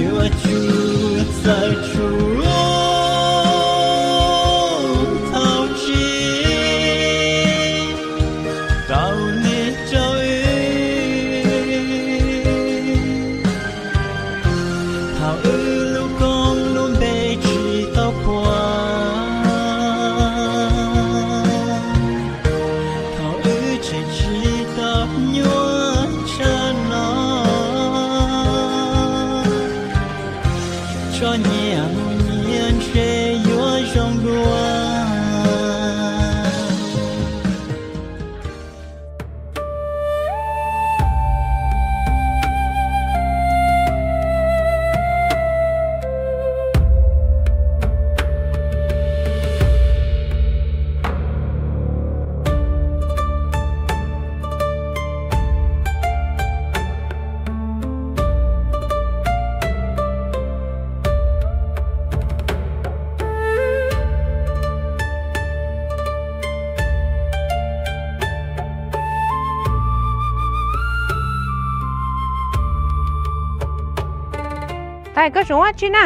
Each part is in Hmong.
Yuav tsum txawj tsum thaum tsis tau nej rau wb, thaum wb lub koob lub npe tsis tau puas, thaum wb tseem tsis tau nyuaj tshaj no, tso nyias mus nyias ntshe yuav zoo dua. Tais, koj tseem ua dab tsi na?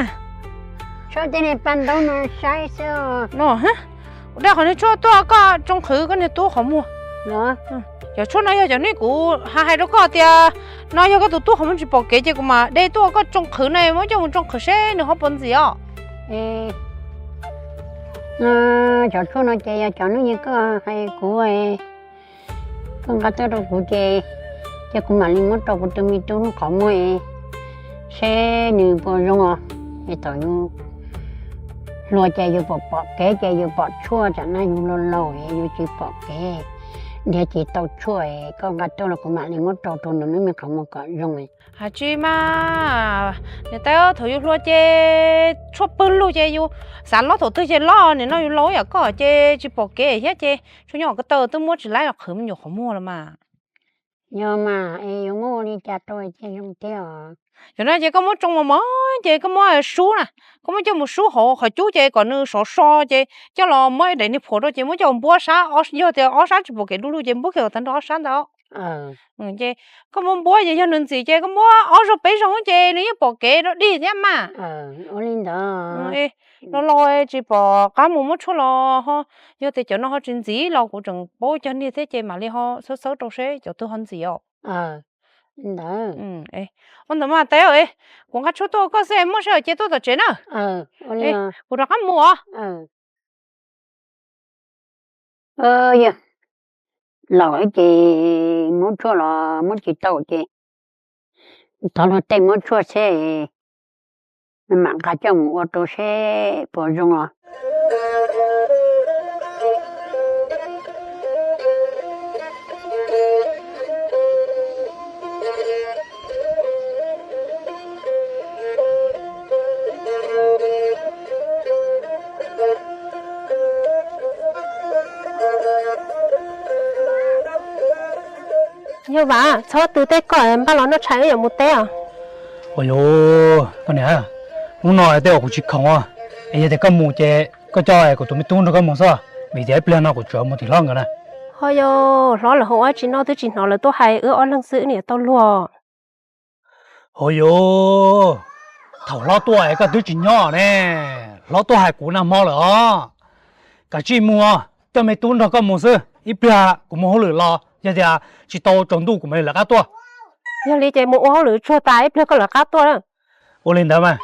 Tso tej niag paj ntaub no saib xwb. No, kuv de qhov niag tshuaj tuaj koj tsoo qhwv koj niag tub qhov muag. Cov tshuaj no yog cov nej kuv hais hais rau koj tias no yog koj tus tub qhov muag tsis pom kev ces kuv mam de tuaj koj tsoo qhwv na, muab coj mus tsoo qhwv seb nws ho puas ntxim os. Cov tshuaj no ces yog cov hnub yig koj hais kuv, koj nqa tuaj rau kuv ces, ces kuv mam li muab rau kuv tus me tub lub qhov muag seb nws puas zoo os. Es thaum yus hluas ces yus pom pom kev ces yus pom tshuaj, tsam no yus laus laus yus tsis pom kev, nrhiav tsis tau tshuaj, koj nqa tuaj los kuv mam li muab rau rau nws lub me qhov muag kom zoo. Has tsis mas, niam tais, thaum yus hluas ces tshuaj pwg lug ces yus xav lob thaum twg ces lob, nim no yus laus yam koj ces tsis pom kev thiab ces tshuaj nyob ko taw twb muab tsis laib los qhwv me nyuam qhov muag los mas. Yog mas, es yuav muab ua li cas rau thiaj zoo thiab os? Yog no ces koj muab tsoo mos mos ces koj muab sub na, koj muab coj mus sub hauv qhov cub ces kom nws sov so ces coj los muab daim niag phuam rau ces muab coj npuab sab, yog tias ob sab tsis pom kev du lug ces npuab kiag tag nrho ob sab ntawd. Ces koj muab npuab ces yog nws ntxim ces koj muab ob zaug peb zaug ces nws yeej pom kev rau dig thiab mas. Ua li ntawd. Los los tsis pom qab mus muab tshuaj los ho, yog tias cov no ho tsis ntxim los kuv tseem paub cog niag thiab ces mam li ho xawb xawb rau seb cov twg ho ntxim os. Ntawd. Ua ntawd mas tais, kuv nqa tshuaj tuaj koj xwb, muaj sij hawm ces tuaj tom tsev na. Kuv rov qab mus os. Yog laus ces muab tshuaj los muab tsis tau ces thov luag tej muab tshuaj seb mam nqa coj mus ua rau seb puas zoo os. Yog Vam, txhob tw teb koj, npaj los noj tshais wb yuav mus teb os. Ua li, koj niam, hnub no tej uas kuv tsis khoom, es yog tias koj mus ces koj coj kuv tus me tub nrog koj mus xwb, vim tias ib pliag no kuv tseem mus tim hlob nkawd na. Ho yog hlob lawv hu ua dab tsi no twb tsis hnov lawv tuaj hais, wb ob leeg xwb wb niam tau luag. Ho yog, thaum hlob tuaj es koj twb tsis nyob ne, hlob tuaj hais kuv nag hmo lawm os. Kav tsij mus, coj me tub nrog koj mus xwb, ib pliag kuv mus hauj lwm los yog tias tsis tau tsaus ntuj kuv mam li lawv qab tuaj. Yog li ces mus ua hauj lwm tsuag tas ib pliag koj lawv qab tuaj. Ua li ntawd mas.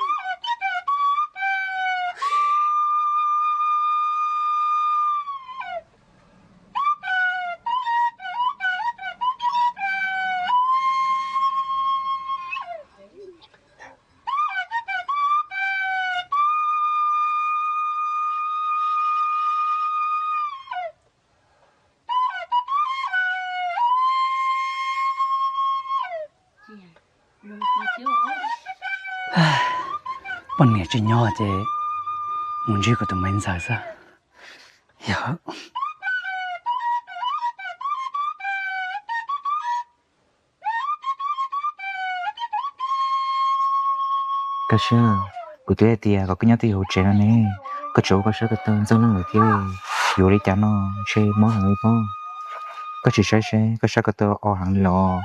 Poj niam tsis nyob ces mus ntsib kuv tus me ntxhais xwb. Yog. Koj siab, kuv twb hais tias kom koj nyob twj ywm hauv tsev no ne, koj tseem ua koj sab ko taw ntxeev leej lawm thiab. Yuav li cas no ntshe mob heev li pob. Koj tsis saib seb koj sab ko taw o heev li los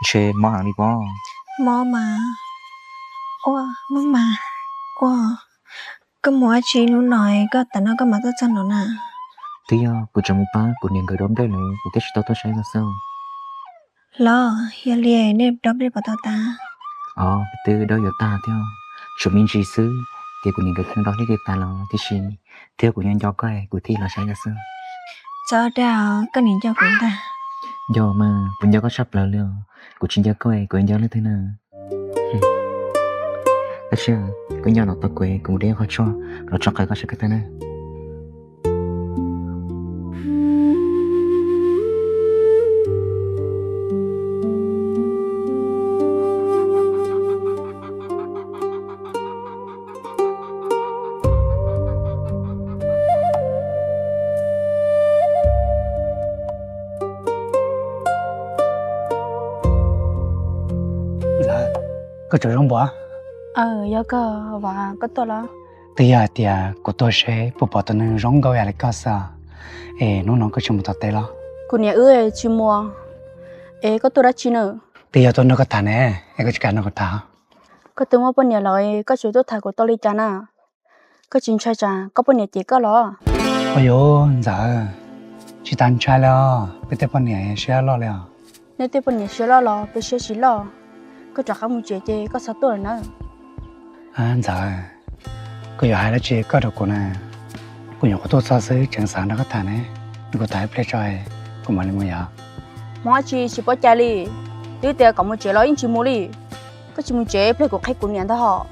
ntshe mob heev li pob. Mob mas. Ua, Maj Mas, ua, koj mus dab tsi hnub no koj tam no koj mam tuaj txog no na? Twb yog kuv tseem mus pab kuv niam nkawd dob nplej lawm kuv thiaj tsis tau tuaj saib koj xwb. Los yog li nej dob nplej puas tau tas? Os, twb dob yuav tag thiab, tshuav me ntsis xwb ces kuv niam nkawd khiav dob thiab ces tas los tiam sis thiab kuv nco nco koj kuv thiaj los saib koj xwb. Txhob dag, koj niam nco kuv ntag. Nco mas, kuv nco koj tshaj plaws li os. Kuv tsis nco koj kuv nco leej twg na? Koj sia, koj nco los tau kuv, kuv mus de qhov tshuaj los tso qhawv koj saib koj tag na. Ntxawm, koj tseem zoo npaum? Aw, yog koj, Vas, koj tuaj los? Twb yog hais tias kuv tuaj seb puas pom tus neeg zoo nkauj ib yam li koj xwb. Es hnub no koj tsis mus tom teb los? Kuv niam wb tsis mus. Es koj tuaj dab tsi na? Twb yog tuaj nrog koj tham ne, es koj tsis kam nrog kuv tham? Koj twb muaj poj niam lawm, koj tseem tuaj tham kuv tau li cas na? Koj tsis ntshai tsam koj poj niam cem koj los? Ua yuav, Ntxawm, tsis tas ntshai li os, peb tej poj niam siab loj li os. Nej tej poj niam siab loj los peb siab tsis loj. Koj rov qab mus tsev ces koj txhob tuaj lawm na. Ntxawm, koj yuav hais dab tsi koj rau kuv na? Kuv nyuam qhuav tuaj txog xwb tseem xav nrog koj tham ne, nrog kuv tham ib pliag tso, kuv mam li mus yom. Mus dab tsi tsis paub cai li, twb tias kom mus tsev los yeej tsis mus li. Koj tsis mus tsev ib pliag kuv qheb kuv niam ntag hos.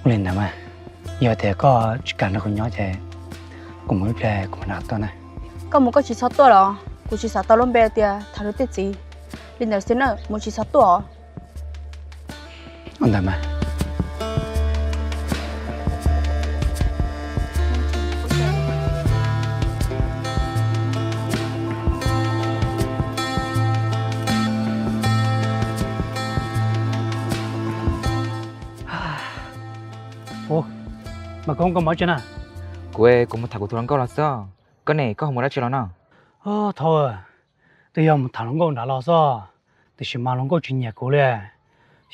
Ua li ntawd mas, yog tias koj tsis kam nrog kuv nyob ces kuv mus ib pliag kuv mam rov tuaj na. Koj mus koj tsis txhob tuaj los? Kuv tsis xav tau lub npe tias tham luag tej txiv. Li ntawd xwb na, mus tsis txhob tuaj os. Ua ntawd mas. Ua, mas koj, koj mus dab tsi na? Kuv, kuv mus tham kuv tus hluas nkauj los xwb. Koj ne, koj ho mus dab tsi los no? Thaub, twb yog mus tham hluas nkauj nrad los xwb, tiam sis mas hluas nkauj tsis nyiam kuv li.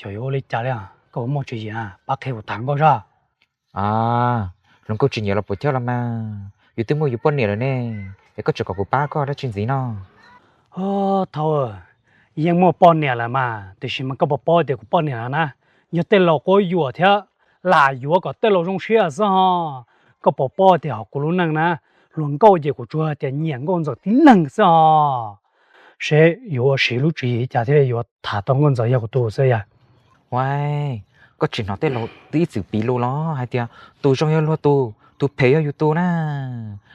Xyov yuav ua li cas li, koj puas muaj tswv yim pab qhia kuv tham hluas nkauj seb. Hluas nkauj tsis nyiam los puas chawj los mas, yus twb muaj yus poj niam lawm ne, es koj tseem kom kuv pab koj dab tsi ntxiv no? Thaub, yeej muaj poj niam lawm mas, tiam sis mas koj puas paub tias kuv poj niam na, yog tej laus quab yuam thiab lam yuav kom tej laus zoo siab xwb ho. Koj puas paub tias hauv kuv lub neej na, hluas nkauj ces kuv tsuas tias nyiam nkauj ntxawm tib leeg xwb ho. Seb yuav ua siv lub tswv yim li cas thiaj yuav tham tau nkauj ntxawm yog kuv tus xwb yog. Ua, koj tsis hnov tej laus twb ib txwm piv lus los hais tias tus zoo yog luag tus, tus phem yog yus tus na.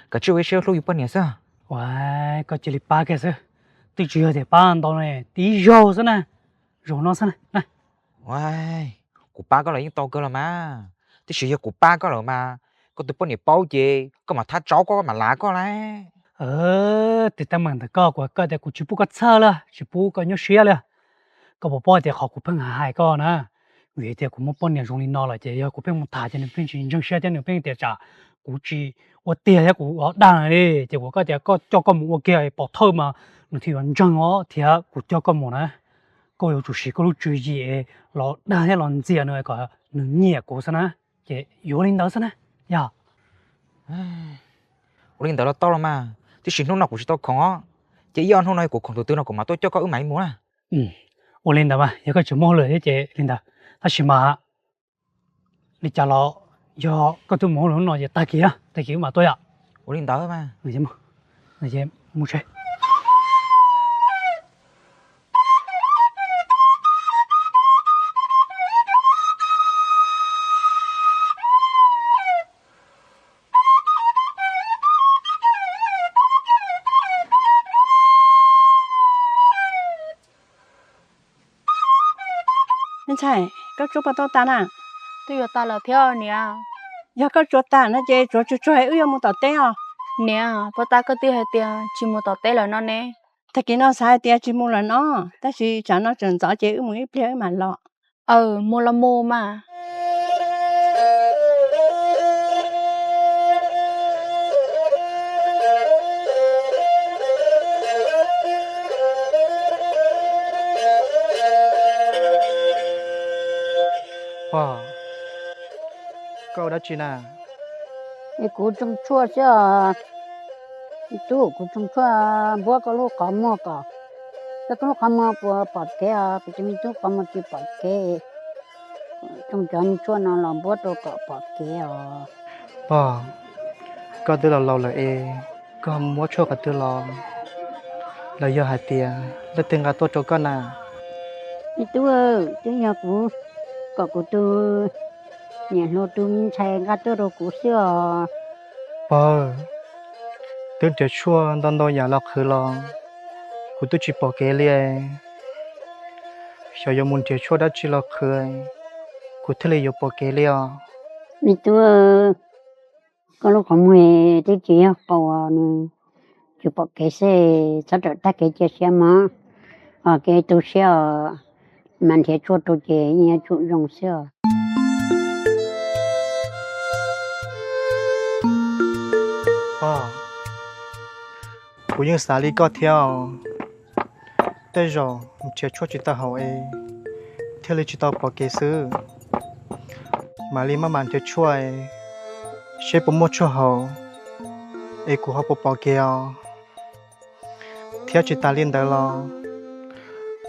Kav tsij ua ib siab hlub yus poj niam xwb. Ua, koj cia li pab kiag xwb, twb tsis yog tias pab ntau ne, tib zaug xwb na, zaum no xwb na. Ua, kuv pab koj los yeej tau kawg los mas, tiam sis yog kuv pab koj lawm mas, koj tus poj niam paub ces koj mam thab tsau koj, koj mam lav koj lauj. Tes teeb meem ntawm koj, kuv hais koj tias kuv tsis pub koj txhawj li, tsis pub koj nyuaj siab li. Koj puas paub tias qhov kuv pheej hais hais koj na, vim tias kuv muaj poj niam zoo li no lawm ces yog kuv pheej mus tham ces nws pheej tsis ntseeg siab thiab nws pheej tias tsam kuv tsis ua tiag thiab kuv ho dag li. Ces kuv hais koj tias koj coj koj mus ua kiag pov thawj mas nws thiaj yuav ntseeg os, thiab kuv coj koj mus na, koj yuav tsum siv koj lub tswv yim los dag thiab los ntxias nws kom nws nyiam kuv xwb na. Ces yuav li ntawd xwb na, yog. Ua li ntawd los tau los mas, tiam sis hnub no kuv tsis tau khoom os, ces ib ob hnub no kuv khoom tus twg no kuv mam tuaj coj koj wb mam li mus na. Ua li ntawd mas yog koj tsis muaj hauj lwm thiab ces li ntawd, tab sis mas li cas los yog koj twb mus hauj lwm hnub no ces tag kis, tag kis wb mam tuaj yom. Ua li ntawd mas, mus tsev. Me ntxhais, koj tsuav puas tau tas na? Twb yuav tas lawm thiab niam. Yog koj tsuav tas no ces tsuav tsuag tsuag wb yuav mus tom teb os. Niam, puas tas koj twb hais tias tsis mus tom teb lawm no ne? Tag kis no xav hais tias tsis mus lawm no, tab sis tsam no tseem ntxov ces wb mus ib pliag wb mam los. Aw, mus los mus mas. Pog, koj ua dab tsi na? Es kuv tsoo tshuaj xwb os. Tub, kuv tsoo tshuaj npuab koj lub qhov muag kom, koj lub qhov muag puas pom kev os? Kuv tus me tub qhov muag tsis pom kev, tsoo cov tshuaj no los npuab rau kom pom kev os. Pog, koj twb laus laus lawm es koj muab tshuaj qhov twg los? Los yog hais tias leej twg nqa tuaj rau koj na? Me tub, twb yog kuv kom kuv tus niam hluas tus me ntxhais nqa tuaj rau kuv xwb os. Pog, twb nrhiav tshuaj ntau ntau yam los qhwv los kuv twb tsis pom kev li. Xyov yuav mus nrhiav tshuaj dab tsi los qhwv kuv thiaj li yuav pom kev li os. Me tub, koj lub qhov muag twb tsis yog qaus, nws tsis pom kev xwb, txhob rawm tag kev cia siab mog, kev tu siab os, mas nrhiav tshuaj rau ces yeej yuav tsum zoo xwb os. Pog, kuv yeej xav li koj thiab os. Tej zaum nrhiav tshuaj tsis tau haum es thiaj li tsis tau pom kev xwb. Mam li maj mam nrhiav tshuaj es seb puas muaj tshuaj haum es kuv ho puas pom kev os. Thiab tsis tas li ntawd los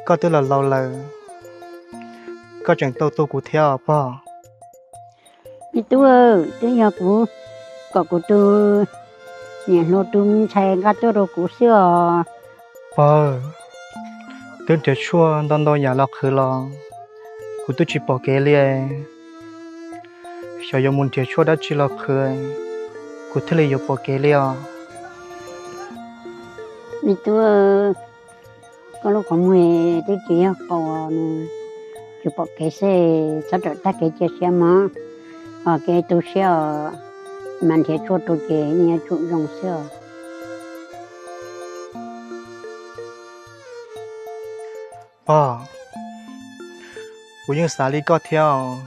koj twb laus laus lawm, koj tseem tau tu kuv thiab os pog. Me tub, twb yog kuv kom kuv tus niam hluas tus me ntxhais nqa tuaj rau kuv xwb os. Pog, twb nrhiav tshuaj ntau ntau yam los qhwv los kuv twb tsis pom kev li. Xyov yuav mus nrhiav tshuaj dab tsi los qhwv kuv thiaj li yuav pom kev li os. Me tub, koj lub qhov muag twb tsis yog qaus, nws tsis pom kev xwb, txhob rawm tag kev cia siab mog, kev tu siab os, mas nrhiav tshuaj rau ces yeej yuav tsum zoo xwb os. Pog, kuv yeej xav li koj thiab os.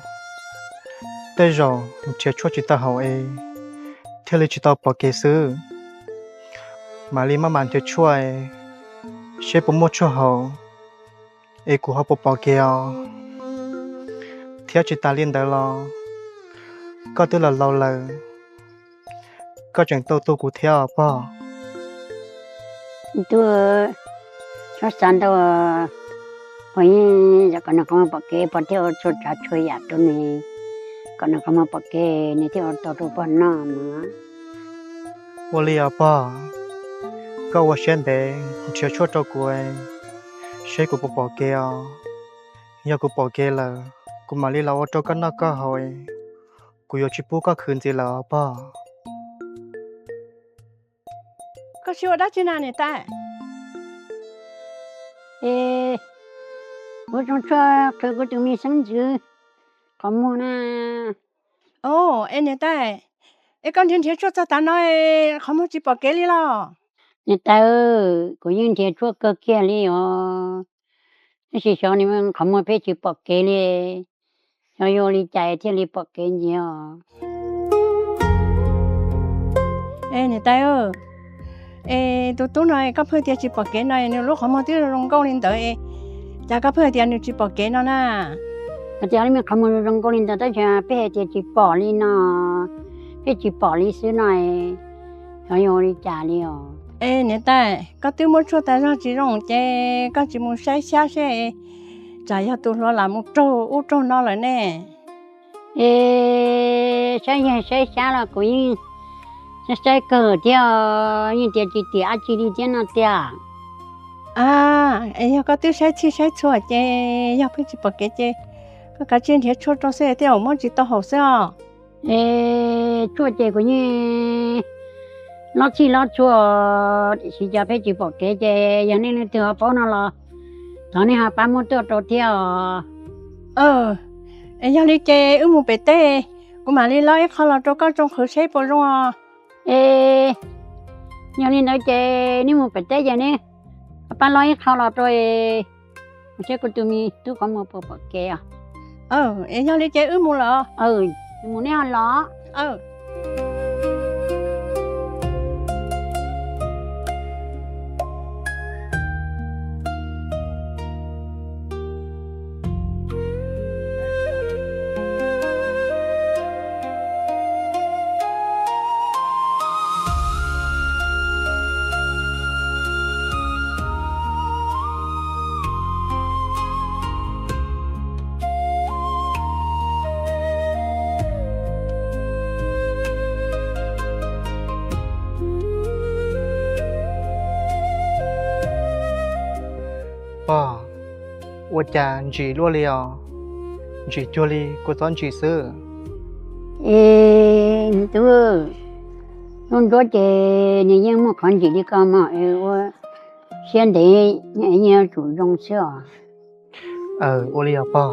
Tej zaum nrhiav tshuaj tsis tau haum es thiaj li tsis tau pom kev xwb. Mam li maj mam nrhiav tshuaj es seb puas muaj tshuaj haum es kuv ho puas pom kev os. Thiab tsis tas li ntawd los koj twb laus laus lawm, koj tseem tau tu kuv thiab os pog. Tub, txhob xav ntau, pog yeej kom nws qhov muag pom kev, pog thiaj ua txhua tsav txhua yam rau nws, kom nws qhov muag pom kev nws thiaj ua tau rau pog noj no. Ua li os pog, koj ua siab ntev nrhiav tshuaj rau kuv seb kuv puas pom kev os. Yog kuv pom kev lawm kuv mam li los ua rau koj noj koj haus, kuv yuav tsis pub koj khwv ntxiv lawm os pog. Koj tsis ua dab tsi na niam tais? Es kuv tsoo tshuaj qhwv kuv tus me xeeb ntxwv qhov muag na. Os, es niam tais, es koj nrhiav nrhiav tshuaj txog tav no qhov muag tsis pom kev li los? Niam tais, kuv yeej nrhiav tshuaj kawg kiag li os, tab sis xyov nws qhov muag pheej tsis pom kev li, xyov yuav ua li cas thiaj li pom kev ntxiv os. Es niam tais, es tus tub no koj pheej tias tsis pom kev no nws lub qhov muag twb zoo nkauj li ntawd, cas koj pheej tias nws tsis pom kev no na? Hais tias li me qhov muag zoo nkauj li ntawd tab sis pheej hais tias tsis pom li no, pheej tsis pom li xwb no, xyov yuav ua li cas li os. Es niam tais, koj twb muab tshuaj tas zog tsis zoo ces koj tsis mus saib xyab seb, tsam yog tus hluas lam mus raug ub raug no lawm ne. Es saib yog saib xyab los kuv yeej saib saib kawg thiab, yeej tias tsis tiam dab tsi li thiab no tiag. A, es yog koj twb saib txhij saib txhua ces yog pheej tsis pom kev ces koj kav tsij nrhiav tshuaj rau xwb thiaj muab tsis tau haum xwb os. Es tshuaj ces kuv yeej lob txhij lob txhua, tiam sis cas pheej tsis pom kev ces yog nej leej twg ho paub no los thov nej ho pab muab tuaj rau thiab os. Es yog li ces wb mus pem teb, kuv mam li lob ib qho los rau koj tsoo qhwv seb puas zoo os. Es yog li ntawd ces nej mus pem teb ces nej pab lob ib qho los rau, mus saib kuv tus me tub qhov muag puas pom kev os. Es yog li ces wb mus lawm. Mus nej ho los. Ua cas ntsim luaj li os? Ntsim cuag li kua txob ntsim xwb. Es tub, lub nruab ces nws yeej muaj qhov ntsim li ko mas es ua siab ntev yeej yuav tsum zoo xwb os. Ua li os pog.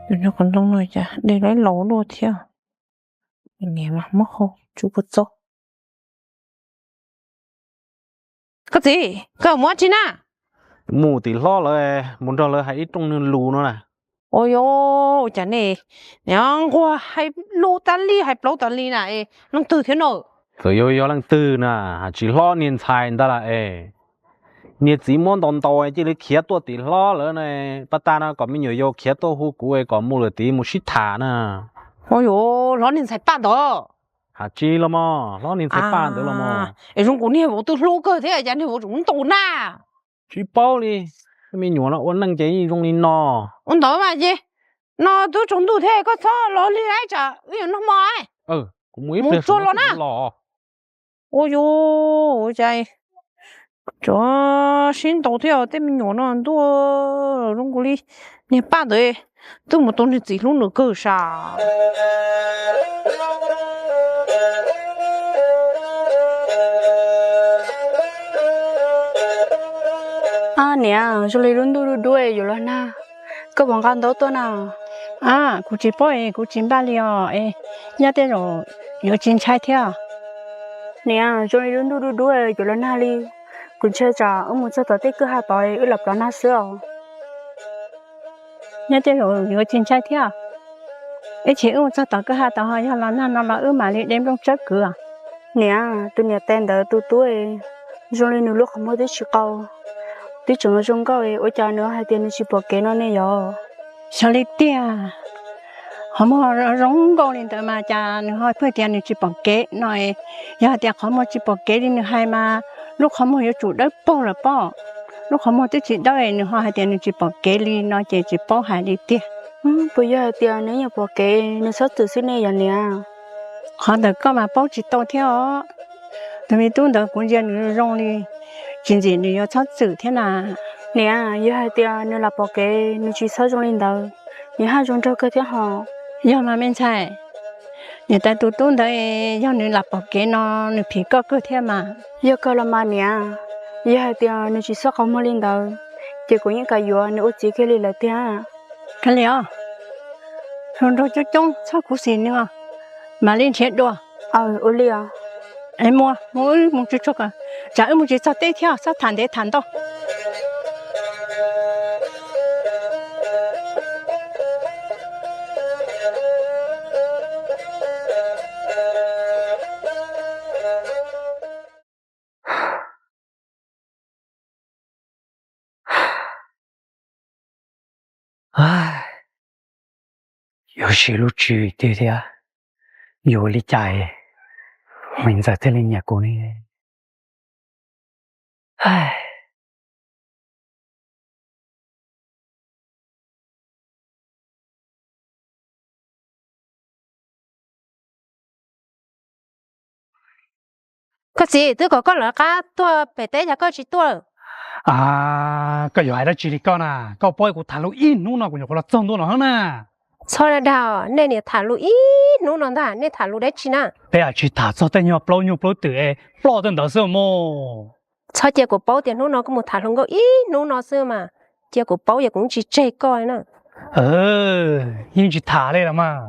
Tus nyuag qhov ntoo no cas de laib laus luaj thiab. Niam mas muab hau tsub puas txob. Koj txiv, koj mus ua dab tsi na? Mus tim hlob lawv, mus nrog lawv hais ib rooj lus no na. Ua cas nej nquag hais lus tas li hais plaub tas li na, leej twg thiab no? Txawm yog yog leej twg na, tsis hlob niag ntxhais ntag las es. Niag txiv muab ntaus ntaus cia li khiav tuaj tim hlob lawv na, pab tag no kom me nyuam yaus khiav tuaj hu kuv kom mus lawm tid mus sib tham na. Ua yuav hlob niag ntxhais Paj ntawd. Hais tsis los mas, hlob niag ntxhais Paj ntawd los mas. Es zoo nkaus niag vauv twb hlub kawg thiab cas niag vauv tseem muab ntaus na. Tsis paub li, me nyuam no ua neej ces yeej zoo li no. Ua ntawd mas ces no twb tsaus ntuj thiab koj txhob los li lawm tsam wb yuav noj hmo. Kuv mus ib pliag tsuag los na. Ua yuav cas tsuav sib ntaus thiab tej me nyuam no ntuj, zoo nkaus li niag Paj ntawd twb mus tau niag txiv hlub nws kawg sas. Niam, zoo li lub ntuj dub dub yuav los nag, koj puas nqa ntaub tuaj na? Kuv tsis paub es kuv tsis npaj li os, es nyob tej zaum yuav tsis ntshai thiab. Niam, zoo li lub ntuj dub dub yuav los nag li, kuv ntshai tsam wb mus txog tom tej kwj ha tod wb los plov nag xwb os. Nyob tej zaum yuav tsis ntshai thiab. Ib chim wb mus txog tom kwj ha tod ho yog los nag no los wb mam li de nplooj tsawb kwv. Niam, tus niam tais ntawd tus tub, zoo li nws lub qhov muag twb tsis qau, twb tseem zoo nkauj, ua cas nws hais tias nws tsis pom kev no ne yog? Xyov li tiag, qhov muag zoo nkauj li ntawd mas cas nws ho pheej tias nws tsis pom kev no. Yog hais tias qhov muag tsis pom kev li nws hais mas lub qhov muag yuav tsum dawb paug lawm pob. Lub qhov muag twb tsis dawb nws ho hais tias nws tsis pom kev li no ces tsis paub hais li tiag. Puas yog hais tias nws yeej pom kev nws txhob txwm xwb ne yog niam? Qhov ntawd koj mas paub tsis tau thiab os. Tus me tub ntawd kuv ntsia nws zoo li tsis ntxim nws yuav txhob txwm thiab na. Niam, yog hais tias nws lam pom kev nws tsis txhob zoo li ntawd, nws haj zoo nraug kawg thiab hos. Yog mas me ntxhais, niam tais tus tub ntawd yog nws lam pom kev no nws phim koj kawg thiab mas. Yog kawg los mas niam, yog hais tias nws tsis txhob qhov muag li ntawd, ces kuv yeej kam yuav nws ua txiv kiag li lawm tiag. Kav liam os, hluas nraug coob coob txhob khuv xim nws os, mam li nrhiav dua. Ua li os. Es mus, mus wb mus tsuag tsuag, tsam wb mus tsis txog teb thiab txhob tham ntev tham ntau. Yuav siv lub tswv yim twg thiab, yuav ua li cas me ntxawm thiaj li nyiam kuv ne? Koj txiv, twb kom koj lawv qab tuaj pem teb cas koj tsis tuaj? Koj yuav hais dab tsi li koj na? Koj paub kuv tham lus ib hnub no kuv nyuam qhuav los txog ntua no na. Txhob dag dag, nej niam tham lus ib hnub no ntag, nej tham lus dab tsi na? Peb tsis tham txog tej nyuag plaub nyuag plaub twm es ploj tej ntawd xwb mog. Txhob cia kuv paub tias hnub no koj mus tham hluas nkauj ib hnub no xwb mas, cia kuv paub ces kuv tsis tseg koj na. Yeej tsis tham li los mas.